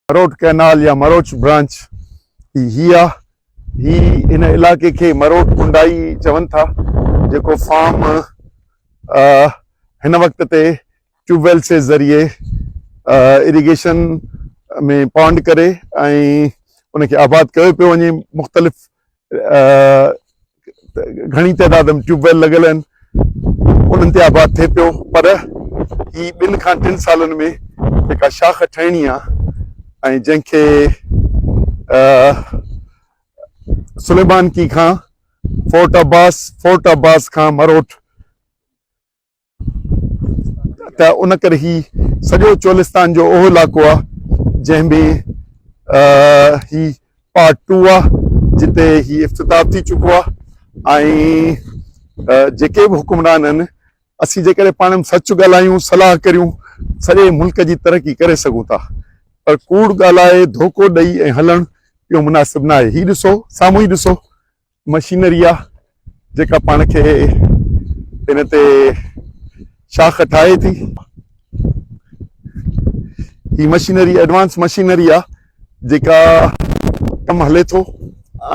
Marot canal يا مروچ branch هي هي آ. هي هن علائقي کي مروٽ ڪنڊائي چون ٿا جيڪو فارم هن وقت تي ٽيوب ويلز جي ذريعي اريگيشن ۾ پانڊ ڪري ۽ ان کي آباد ڪيو پيو وڃي مختلف گهڻي تعداد ۾ ٽيوب ويل لڳل آهن انهن تي آباد ٿئي پيو پر هي ٻن کان ٽن سالن ۾ جيڪا شاخ ٺهڻي آهي ۽ جنهن کي سليمانڪي کان فورٽ عباس فورٽ عباس کان مروٽ ته ان ڪري هي سڄو چولستان جو اهو علائقو آهي جنهن ۾ هي پارٽ ٽو آهي جتي هي افتتاح ٿي چڪو آهي ۽ جيڪي به حڪمران آهن اسين جيڪڏهن پاڻ ۾ سچ ڳالهايون صلاح ڪريون سڄي ملڪ جي ترقي ڪري سگهون ٿا پر ڪوڙ ڳالهائي ڌوڪو ڏئي ۽ هلڻ اهو مناسب نه آهي هي ڏسو سامهون ئي ڏسو مشينري آ جيڪا پاڻ کي ان تي شاخ ٺاهي ٿي. هي مشينري ايڊوانس مشينري آ جيڪا ڪم هلي ٿو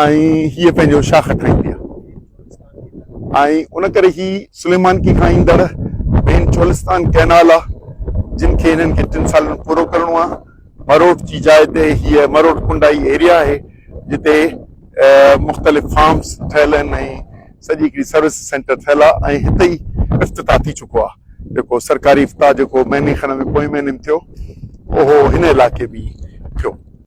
۽ هيء پنهنجو شاخ ٺاهيندي آ ۽ ان ڪري هي سليمانڪي کان ايندڙ مين چولستان ڪئنال آ جن کي هنن کي ٽن سالن ۾ پورو ڪرڻو آ. مروٽ جي جاء تي هيء مروٽ ڪنڊائي ايريا آهي جتي مختلف فارمز ٺهيل آهن ۽ سڄي هڪڙي سروس سينٽر ٺهيل آهي ۽ هتي ئي افتتاح ٿي چڪو آهي جيڪو سرڪاري افتتاح جيڪو مهيني کن ۾ پوئين مهيني ۾ ٿيو اهو هن علائقي ۾ ٿيو.